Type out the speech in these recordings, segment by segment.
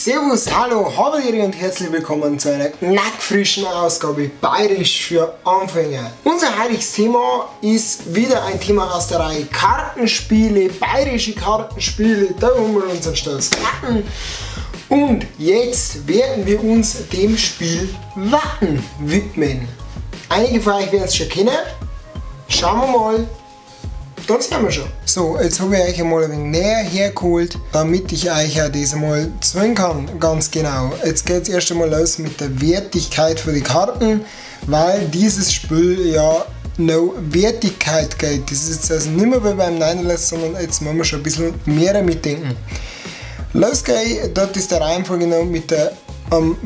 Servus, hallo, habedere und herzlich willkommen zu einer knackfrischen Ausgabe Bayerisch für Anfänger. Unser heutiges Thema ist wieder ein Thema aus der Reihe Kartenspiele, bayerische Kartenspiele, da haben wir unseren Stolz Karten. Und jetzt werden wir uns dem Spiel Watten widmen. Einige von euch werden es schon kennen. Schauen wir mal. Dann sehen wir schon. So, jetzt habe ich euch einmal ein wenig näher hergeholt, damit ich euch auch das einmal zeigen kann, ganz genau. Jetzt geht es erst einmal los mit der Wertigkeit für die Karten, weil dieses Spiel ja noch Wertigkeit geht. Das ist jetzt also nicht mehr wie beim Neinerless, sondern jetzt müssen wir schon ein bisschen mehr mitdenken. Los geht's, dort ist der Reihenfolge noch mit der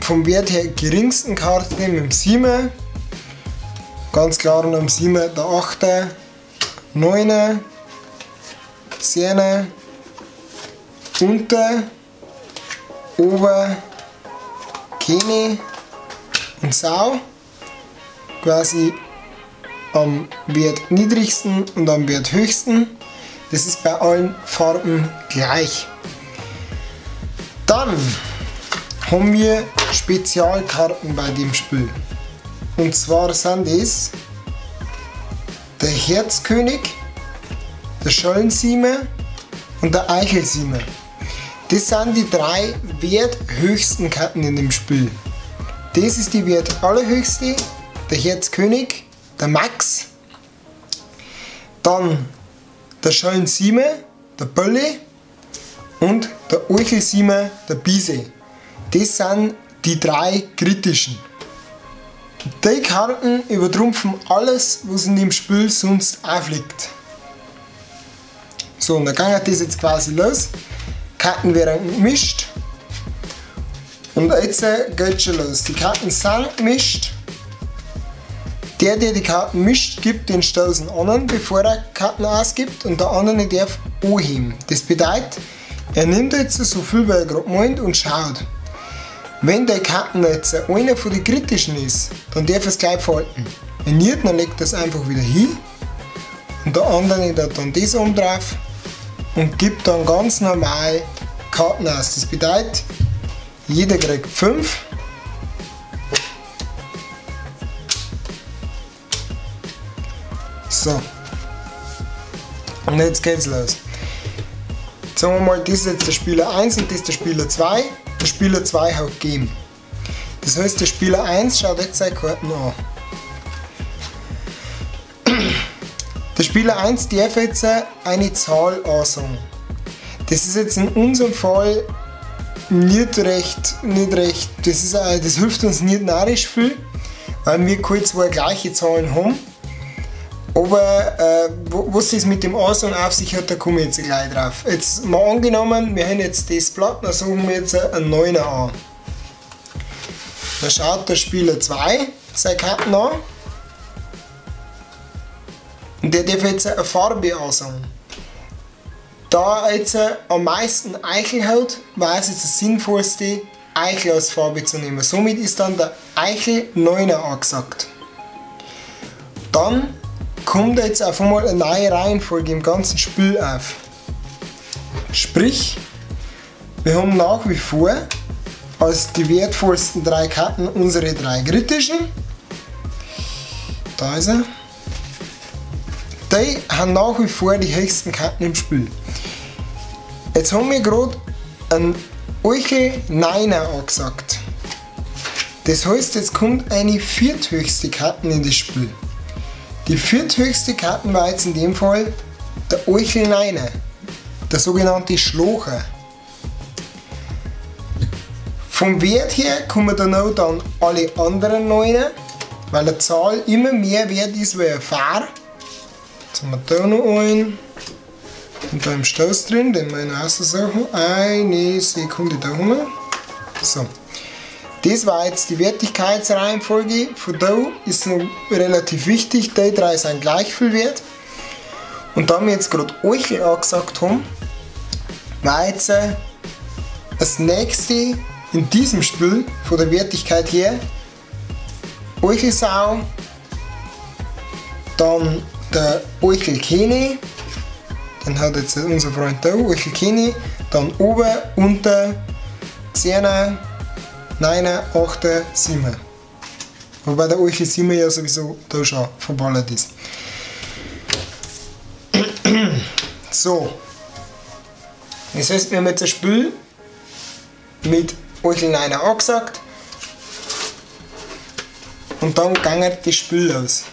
vom Wert her geringsten Karte, mit dem 7. Ganz klar und am 7 der 8. 9, 10, unter, ober, Kene und Sau. Quasi am Wert niedrigsten und am Wert höchsten. Das ist bei allen Farben gleich. Dann haben wir Spezialkarten bei dem Spiel. Und zwar sind es der Herzkönig, der Schollensieme und der Eichelsieme. Das sind die drei werthöchsten Karten in dem Spiel. Das ist die Wert allerhöchste, der Herzkönig, der Max, dann der Schollensieme, der Bölle und der Eichelsieme, der Biese. Das sind die drei kritischen. Die Karten übertrumpfen alles, was in dem Spiel sonst aufliegt. So, und dann geht das jetzt quasi los. Karten werden gemischt. Und jetzt geht schon los. Die Karten sind gemischt. Der, der die Karten mischt, gibt den Stoßen anderen, bevor er Karten ausgibt, und der andere darf anheben. Das bedeutet, er nimmt jetzt so viel, wie er gerade meint, und schaut. Wenn der Karten jetzt einer von den kritischen ist, dann darf er es gleich falten. Wenn nicht, dann legt er es einfach wieder hin und der andere hat dann das oben drauf und gibt dann ganz normal Karten aus. Das bedeutet, jeder kriegt 5. So. Und jetzt geht's los. Sagen wir mal, das ist jetzt der Spieler 1 und das ist der Spieler 2. Der Spieler 2 hat gegeben. Das heißt, der Spieler 1 schaut jetzt seine Karten an. Der Spieler 1 darf jetzt eine Zahl ansagen. Das ist jetzt in unserem Fall nicht recht, das hilft uns nicht narrisch viel, weil wir keine zwei gleiche Zahlen haben. Aber was das mit dem Ansagen auf sich hat, da komme ich jetzt gleich drauf. Jetzt mal angenommen, wir haben jetzt das Blatt, dann suchen wir jetzt einen 9er an. Da schaut der Spieler 2 seine Karten an. Und der darf jetzt eine Farbe ansagen. Da er jetzt am meisten Eichel hat, war es jetzt das Sinnvollste, Eichel als Farbe zu nehmen. Somit ist dann der Eichel 9er angesagt. Dann kommt jetzt auf einmal eine neue Reihenfolge im ganzen Spiel auf. Sprich, wir haben nach wie vor als die wertvollsten drei Karten unsere drei kritischen. Da ist er. Die haben nach wie vor die höchsten Karten im Spiel. Jetzt haben wir gerade einen Eichel 9er angesagt. Das heißt, jetzt kommt eine vierthöchste Karte in das Spiel. Die vierthöchste Karte war jetzt in dem Fall der Eichel 9er, der sogenannte Schlocher. Vom Wert her kommen dann auch dann alle anderen 9er, weil eine Zahl immer mehr wert ist wie ein Fahr. Jetzt haben wir da noch einen und da im Stoß drin, den wir in aussuchen. Eine Sekunde da haben wir. So. Das war jetzt die Wertigkeitsreihenfolge. Von da ist noch relativ wichtig, die drei sind gleich viel wert. Und da wir jetzt gerade Eichel angesagt haben, war jetzt das nächste in diesem Spiel von der Wertigkeit her Eichelsau, dann der Eichelkähne, dann hat jetzt unser Freund da Eichelkähne, dann ober, unter, 10, 9, 8, 7. Wobei der Eichel 7 ja sowieso da schon verballert ist. So. Das heißt, wir haben jetzt ein Spiel mit Eichel 9 angesagt. Und dann ging das Spiel los.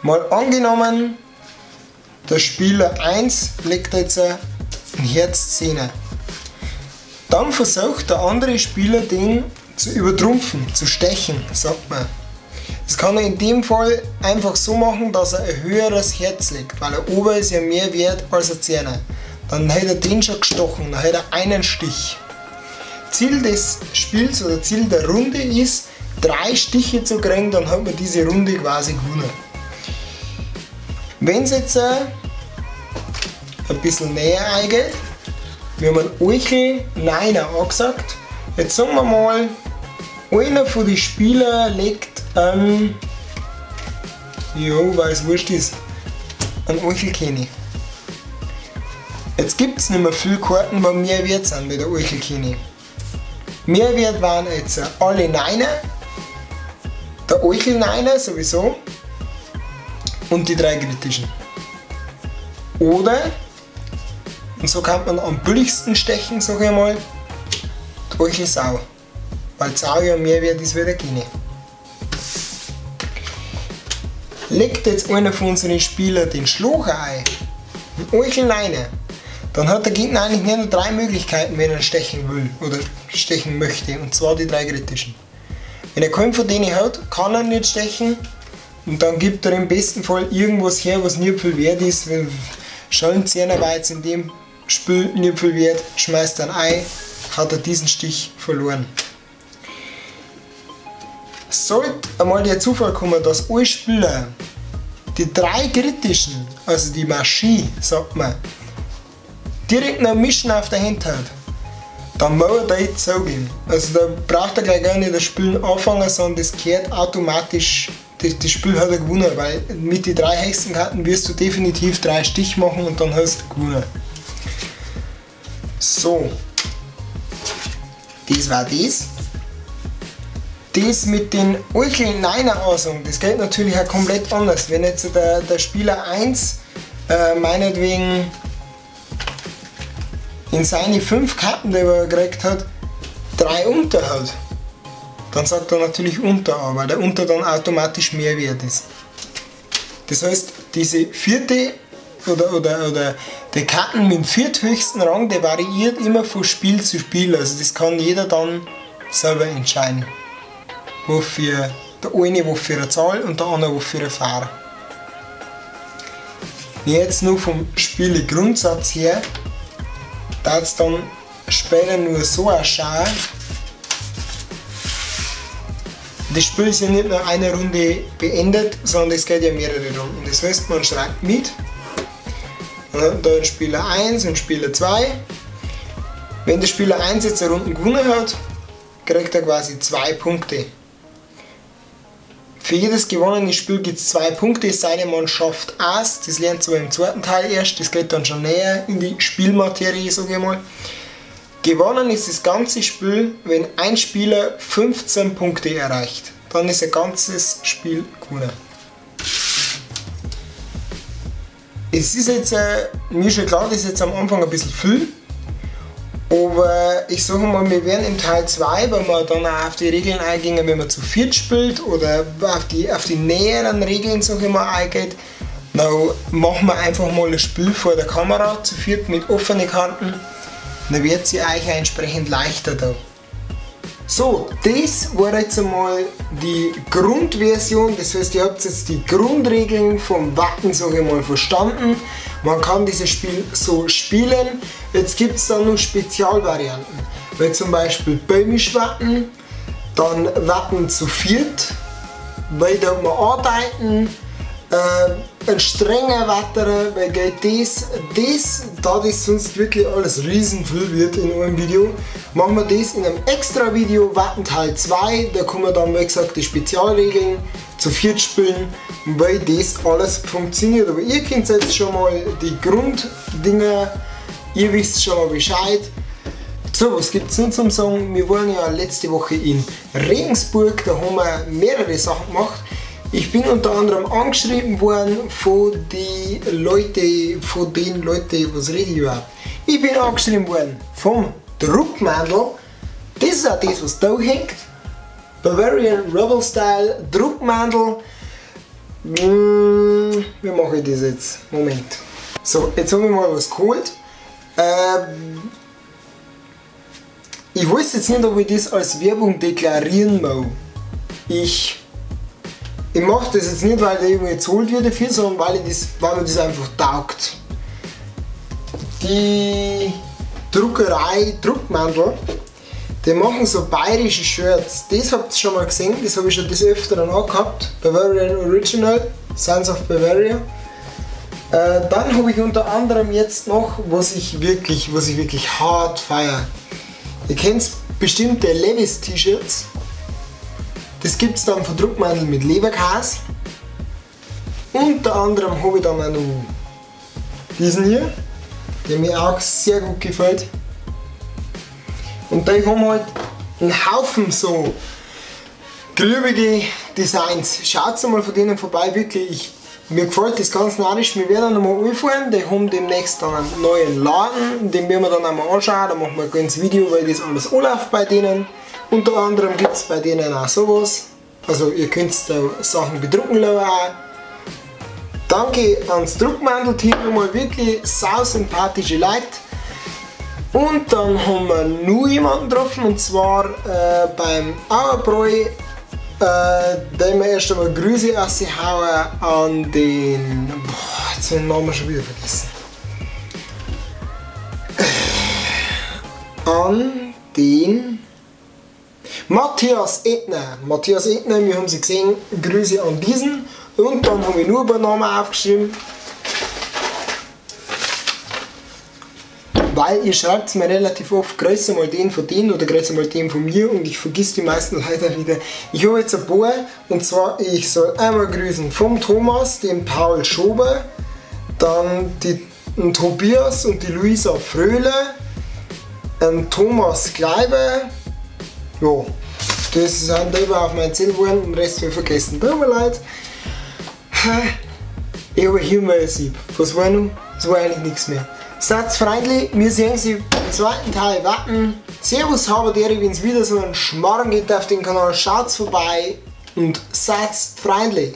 Mal angenommen, der Spieler 1 legt jetzt ein Herz 10. Dann versucht der andere Spieler den zu übertrumpfen, zu stechen, sagt man. Das kann er in dem Fall einfach so machen, dass er ein höheres Herz legt, weil er ober ist ja mehr wert als ein 10er. Dann hat er den schon gestochen, dann hat er einen Stich. Ziel des Spiels oder Ziel der Runde ist, 3 Stiche zu kriegen, dann hat man diese Runde quasi gewonnen. Wenn es jetzt ein bisschen näher eingeht, wir haben einen Eichel 9er angesagt. Jetzt sagen wir mal, einer von den Spielern legt einen, ja, weil es wurscht ist, einen Eichelkönig. Jetzt gibt es nicht mehr viele Karten, die mehr wert sind wie der Eichelkönig. Mehr wert waren jetzt alle 9er, der Eichel 9er sowieso und die 3 kritischen. Oder, und so kann man am billigsten stechen, sag ich mal, die Eichel Sau. Weil die Sau ja mehr wert ist wie der König. Legt jetzt einer von unseren Spielern den Schlag ein, den Eichel 9er, dann hat der Gegner eigentlich nur 3 Möglichkeiten, wenn er stechen will oder stechen möchte, und zwar die 3 kritischen. Wenn er keinen von denen hat, kann er nicht stechen und dann gibt er im besten Fall irgendwas her, was nicht viel wert ist. Wenn Schallenzehner war jetzt in dem Spiel nicht viel wert, schmeißt dann ein, hat er diesen Stich verloren. Sollte einmal der Zufall kommen, dass alle Spieler die 3 kritischen, also die Maschine, sagt man, direkt noch Mischen auf der Hand hat, dann muss er da jetzt zugeben. Also da braucht er gleich gar nicht das Spielen anfangen, sondern das kehrt automatisch, das Spiel hat er gewonnen, weil mit den 3 höchsten Karten wirst du definitiv 3 Stich machen und dann hast du gewonnen. So, das war das. Das mit den Eichel 9er Aussagen, das geht natürlich auch komplett anders. Wenn jetzt der Spieler 1 meinetwegen in seine 5 Karten, die er gekriegt hat, 3 unter hat, dann sagt er natürlich unter an, weil der unter dann automatisch mehr wert ist. Das heißt, diese vierte oder die Karten mit dem vierthöchsten Rang, der variiert immer von Spiel zu Spiel. Also das kann jeder dann selber entscheiden. Wofür der eine wofür eine Zahl und der andere wofür eine Farbe. Jetzt nur vom Spielegrundsatz her, da es dann später nur so ausschauen. Das Spiel ist ja nicht nur eine Runde beendet, sondern es geht ja mehrere Runden. Das heißt, man schreibt mit. Dann hat da Spieler 1 und Spieler 2. Wenn der Spieler 1 jetzt eine Runde gewonnen hat, kriegt er quasi 2 Punkte. Für jedes gewonnene Spiel gibt es 2 Punkte, es sei denn, man schafft Ass. Das lernt zwar im zweiten Teil erst, das geht dann schon näher in die Spielmaterie, sage ich mal. Gewonnen ist das ganze Spiel, wenn ein Spieler 15 Punkte erreicht. Dann ist ein ganzes Spiel gewonnen. Es ist jetzt, mir schon klar, das ist jetzt am Anfang ein bisschen viel. Aber ich sage mal, wir werden im Teil 2, weil wir dann auch auf die Regeln eingehen, wenn man zu viert spielt oder auf die näheren Regeln, sage ich mal, eingeht, dann machen wir einfach mal ein Spiel vor der Kamera zu viert mit offenen Karten. Dann wird sie euch auch entsprechend leichter da. So, das war jetzt einmal die Grundversion, das heißt, ihr habt jetzt die Grundregeln vom Watten, sage ich mal, verstanden. Man kann dieses Spiel so spielen. Jetzt gibt es dann noch Spezialvarianten, weil zum Beispiel Böhmisch Watten, dann Watten zu viert, weil da man arbeiten, ein strenger Watterer, weil geht das, da das sonst wirklich alles riesen viel wird in einem Video, machen wir das in einem extra Video, Watten Teil 2, da kommen dann, wie gesagt, die Spezialregeln zu viert spielen, weil das alles funktioniert. Aber ihr kennt jetzt schon mal die Grunddinger, ihr wisst schon mal Bescheid. So, was gibt es nun zum Sagen? Wir waren ja letzte Woche in Regensburg, da haben wir mehrere Sachen gemacht. Ich bin unter anderem angeschrieben worden von den Leuten, was rede ich überhaupt? Ich bin angeschrieben worden vom Druckmandl. Das ist auch das, was da hängt. Bavarian Rebel Style Druckmandl. Wie mache ich das jetzt? Moment. So, jetzt habe ich mal was geholt. Ich weiß jetzt nicht, ob ich das als Werbung deklarieren muss. Ich mache das jetzt nicht, weil da irgendwie gezahlt wird dafür, sondern weil mir das einfach taugt. Die Druckerei Druckmandl, die machen so bayerische Shirts. Das habt ihr schon mal gesehen, das habe ich schon des Öfteren angehabt. Bavarian Original, Sons of Bavaria. Dann habe ich unter anderem jetzt noch, was ich wirklich hart feiere. Ihr kennt bestimmte Levis T-Shirts. Das gibt es dann von Druckmandl mit Leberkäse. Unter anderem habe ich dann auch noch diesen hier, der mir auch sehr gut gefällt. Und da haben wir halt einen Haufen so grübige Designs. Schaut mal von denen vorbei, wirklich. Mir gefällt das ganz narrisch. Wir werden nochmal anfahren. Die haben demnächst dann einen neuen Laden, den werden wir dann einmal anschauen. Da machen wir ein ganzes Video, weil das alles anläuft bei denen. Unter anderem gibt es bei denen auch sowas. Also ihr könnt da Sachen bedrucken lassen auch. Danke ans Druckmandl-Team, nochmal wirklich sau sympathische Leute. Und dann haben wir noch jemanden getroffen, und zwar beim Auerbräu. Da wir erst einmal Grüße raushauen an den... Boah, jetzt habe ich den Namen schon wieder vergessen. An den... Matthias Edner. Matthias Edner, wir haben sie gesehen, Grüße an diesen. Und dann habe ich nur ein paar Namen aufgeschrieben. Weil ihr schreibt mir relativ oft, grüße mal den von denen oder grüße mal den von mir, und ich vergiss die meisten leider wieder. Ich habe jetzt ein paar, und zwar ich soll einmal grüßen vom Thomas, den Paul Schober, dann den Tobias und die Luisa Fröhle, den Thomas Kleiber. Ja, das sind die, die auf meinen Zettel waren, den Rest habe ich vergessen. Tut mir leid. Ich habe hier mal ein Sieb. Was war noch? Es war eigentlich nichts mehr. Seid freundlich, wir sehen sie im zweiten Teil warten. Servus, habedere, wenn es wieder so einen Schmarrn gibt auf den Kanal, schaut's vorbei und seid freundlich.